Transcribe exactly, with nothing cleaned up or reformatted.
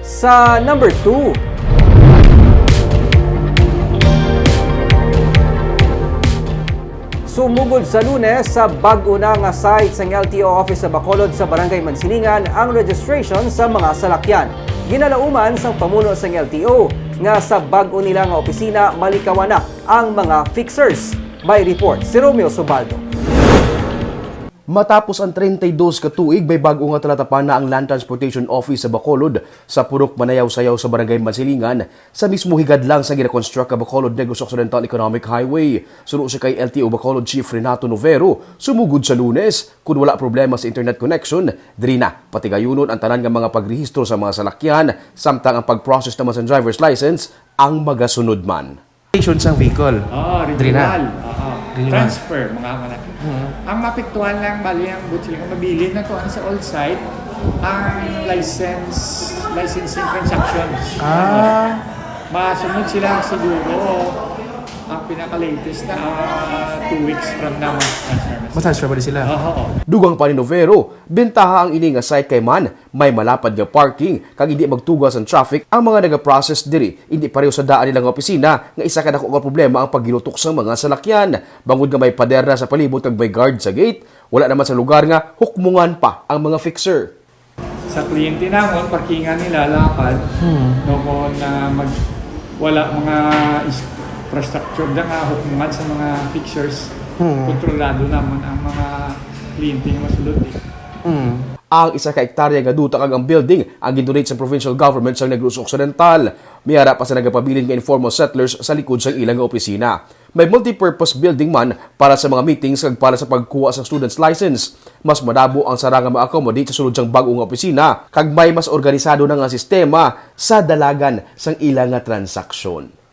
Sa number two, sumugod sa Lunes sa bag-o na nga site sang L T O office sa Bacolod sa Barangay Mansilingan ang registration sa mga salakyan. Ginalauman sang pamuno sang L T O nga sa bag-o nila nga opisina malikawan na ang mga fixers. May report si Romeo Subaldo. Matapos ang treinta y dos ka tuig, may bag-o nga talatapan na ang Land Transportation Office sa Bacolod, sa Purok Manayaw-Sayaw sa Barangay Mansilingan, sa mismo higad lang sa ginakonstruct nga Bacolod Negros Occidental Economic Highway. Suno sa kay L T O Bacolod Chief Renato Novero, sumugod sa Lunes, kun wala problema sa internet connection, diri na patigayunon ang tanan nga mga pagrehistro sa mga salakyan, samtang ang pag-process naman sa driver's license ang magasunod man. Registration sang vehicle. Ah, Diri na. Renewal. Ah, ah. Renewal. Transfer, mga kanak. Mhm. Ang mapiktuhan lang, bali, ang buot silingon, mabilin na to ang sa old site, ang license, licensing transactions. Ah. Masunod sila siguro, ang pinaka-latest na, ah, two weeks from now, ma-transfer na sila. Ma-transfer ba di sila? Oo, oo. Dugang pa ni Novero, bentaha ang ini nga site kay man may malapad nga parking kag indi magtugas ang traffic ang mga nagaprocess diri, indi pareho sa daan nila nga opisina nga isa ka dako nga problema ang pagginutok sang mga salakyan. Bangod nga may pader na sa palibot kag may guard sa gate, wala naman sa lugar nga hukmongan pa ang mga fixer. Sa kliyente namon, parkingan nila lapad. Hmm. No, kung, ah, mag-, wala mga is-, infrastructure da nga hukmongan sa mga fixers, Hmm. kontrolado namon ang mga kliyente nga masulod, eh. Hmm. Ang isa ka ektarya nga duta kag ang building ang gindonate sa provincial government sang Negros Occidental. May ara pa sa nagapabilin nga informal settlers sa likod sang ila nga opisina. May multipurpose building man para sa mga meetings kag para sa pagkuha sa student's license. Mas madamo ang sara nga ma-accommodate sa sulod sang bag-o nga opisina, kag may mas organisado na nga sistema sa dalagan sang ila nga transaksyon.